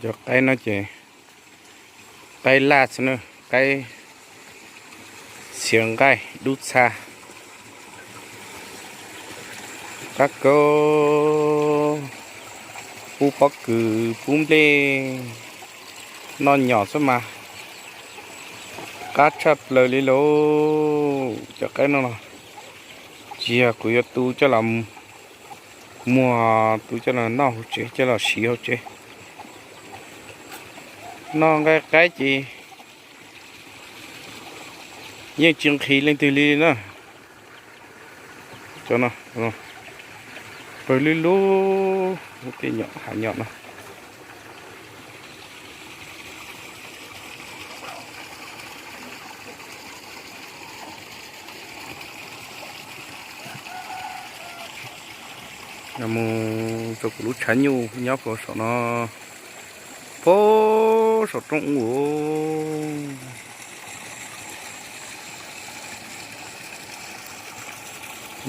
Cov qaib no ces qaib laj xwb na, qaib txhiav nqaij dub txha, qab kaub, pub pob kws pub nplej noj nyom xwb mas qab tshaj plaws li lauj. Cov qaib no los tsis yog kuv yuav tu coj los muag, tu coj los noj hauv tsev, coj los siv hauv tsev. Noj nqaij qaib ces yeej tsis nqhis leej twg li na. Cov no pawg lug lug tej nyom hav nyom no. Mus rau kuv lub tshav nyuj nyob puag saum no, puag saum roob u.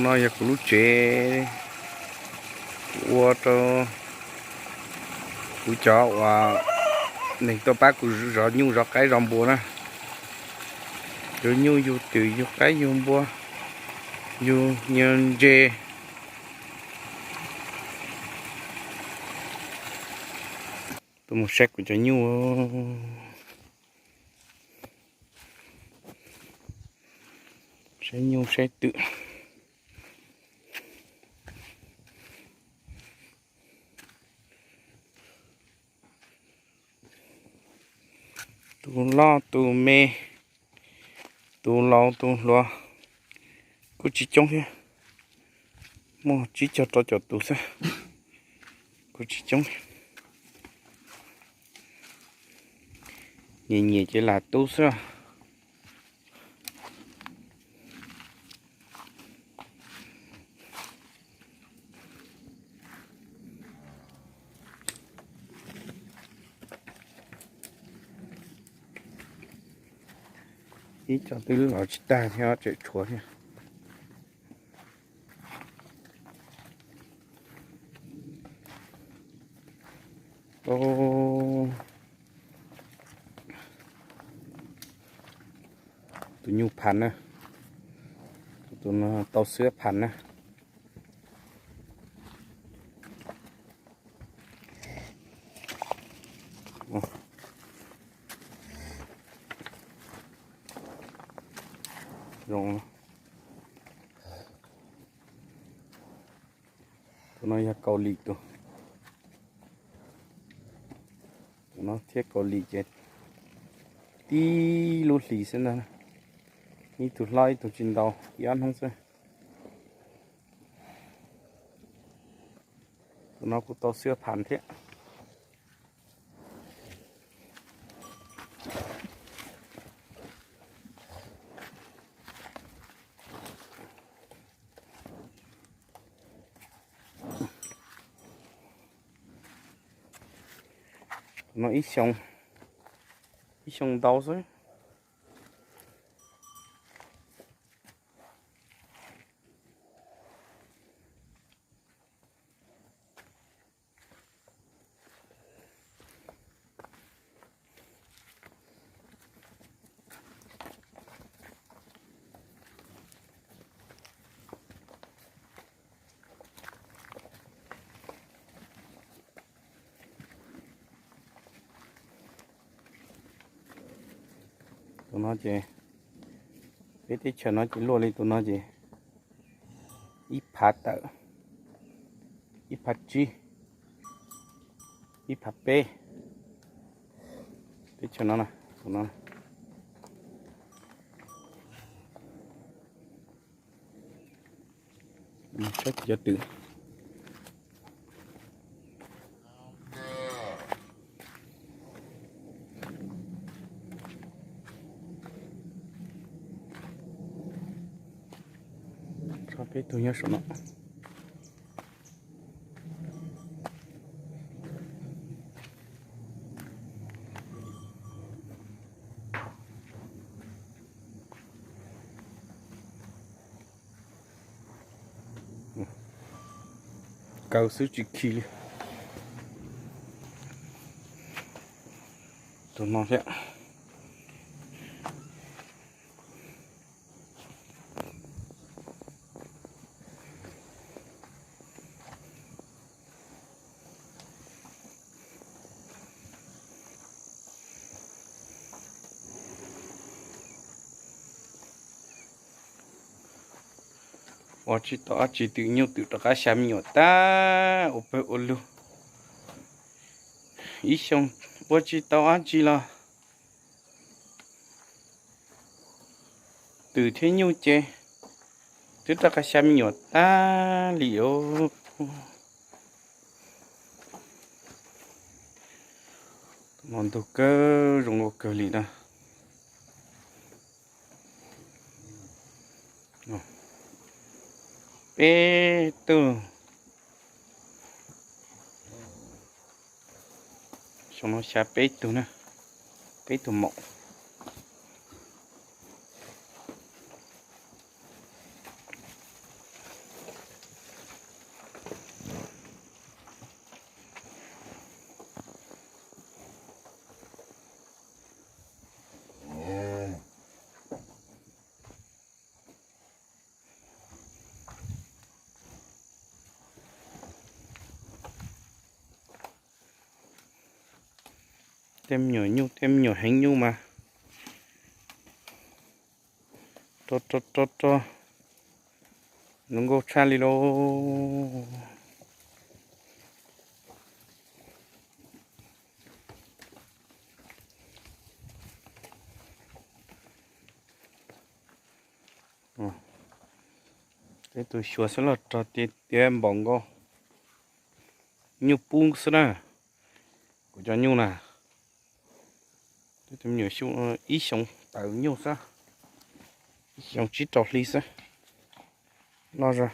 No yog kuv lub tsev, kuv ua rau kuv cov uas neeg tuaj pab kuv zov nyuj zov qaib zov npua na. Yug nyuj yug twm yug qaib yug npua yug ntses. Tuaj mus saib kuv cov nyuj, saib nyuj saib twm. Tus loj tus me, tus laus tus hluas kuj tsis coob thiab, muaj tsib caug rau caum tus xwb, kuj tsis coob. Nyiam nyiam ces lam tu xwb. Ib co twb los tsis tag thiab, tseem tshuav thiab. Tus nyuj phav na, tus no tau xwb phav na. Zoo. Tus no yog kaus lim tus. Tus no thiab kaus lim ces tib lub hlis xwb ntag. Ib tug hlob ib tug tsis ntau, ib ob hnub xwb. Tus no kuj tau xwb phav thiab. Tus no ib xyoo, ib xyoo ntau xwb. Tus no ces peb teb chaws no ces luaj li tus no ces ib phav tawm, ib phav tsib, ib phav peb. Teb chaws no, tus no. Saib kuv cov twm. Tso peb tug nyob saum no. Kaw xwb tsis khi li. Tus no thiab. Ua tsis tau dab tsi, twm nyuj twm rov qab xya me nyuam tag ua pawg ua lug. Ib xyoo ua tsis tau dab tsi los twm thiab nyuj ces twb rov qab xya me nyuam tag li os. No ntug kawg, zoo ua kawg li na. Peb tug, xyoo no xya peb tug na, peb tug maum. Tej me nyuam nyuj, tej me nyuam heev nyuj mas rog rog rog rog, zoo nkauj tshaj li lauj. Tej tus xyuas xwb los rog tiag tiag npaum nkaus. Nyuj pub xwb na, kuv cov nyuj na. Tej tus me nyuam xyoo ib xyoos tawm nyuj xwb, ib xyoos tsib rau hli xwb. Noj zog.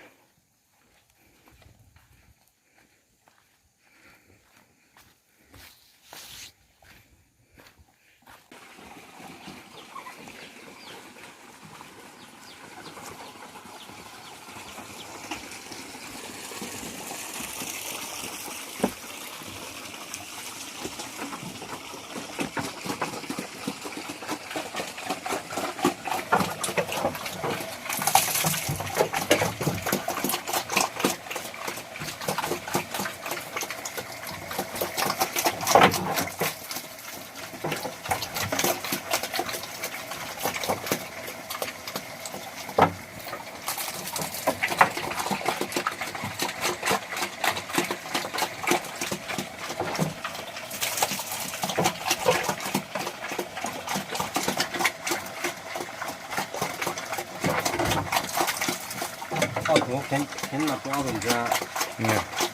Ob tug kheev no rau ob tug ntsia.